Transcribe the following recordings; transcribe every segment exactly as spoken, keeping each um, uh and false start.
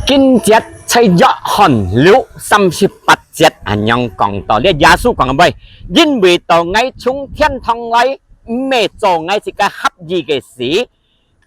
經節在約翰六三十八節恁樣講到，這耶穌講个話：「因為到𠊎從天堂來，毋係做𠊎自家合意个事，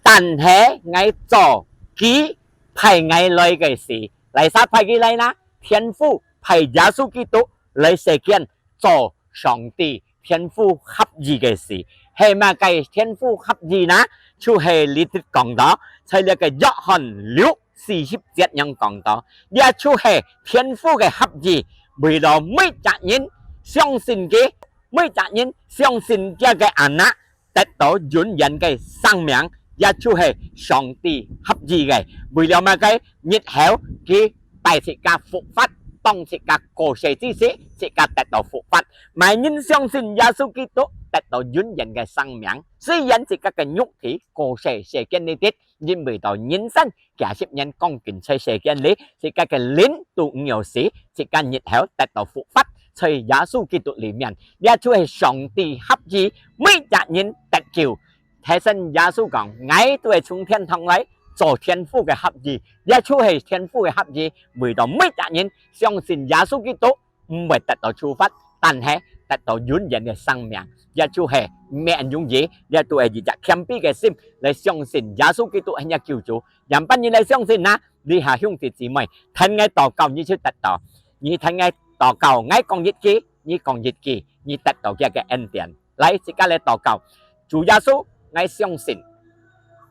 但係𠊎做佢派𠊎來个事。」哪儕派佢來呢？天父派耶穌基督來世間，做上帝天父合意个事。係麼个天父合意呢？就係這裡講到，在這个約翰六四十節樣講到，這就係天父个合意，為了每隻人相信佢，每隻人相信佢个anak，得到永遠个生命，這就係上帝合意个。為了麼个？日後佢帶自家復活，當自家過世之時，自家得到復活。麼人相信耶穌基督，得到永遠个生命。雖然自家个肉體過世世間裡底，因為到人生幾十年光景在世間裡，自家个靈都毋會死，自家日後得到復活，在耶穌基督裡面。這就係上帝合意，每隻人得救。頭先耶穌講：「𠊎都係從天堂來，做天父个合意。」這就係天父个合意，為到每隻人相信耶穌基督，毋會得到處罰，但係得到永遠个生命。這就係毋係恁容易，這都係一隻謙卑个心來相信耶穌基督係若救主。仰般人來相信呢？這下兄弟姊妹，聽𠊎禱告，你就得到。你聽𠊎禱告，𠊎講一句，你講一句，你得到佢个恩典。來，自家來禱告。主耶穌，𠊎相信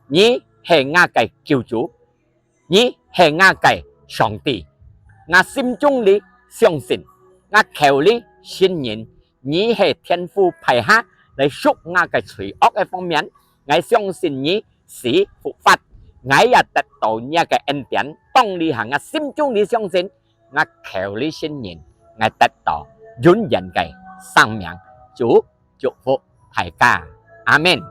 你係𠊎个救主，你係𠊎个上帝。𠊎心中裡相信，𠊎口裡承認，你係天父派下來贖𠊎个罪惡个方面。𠊎相信你死復活，𠊎也得到若个恩典。當這下𠊎心中裡相信，𠊎口裡承認，𠊎得到永遠个生命。主祝福大家，阿門。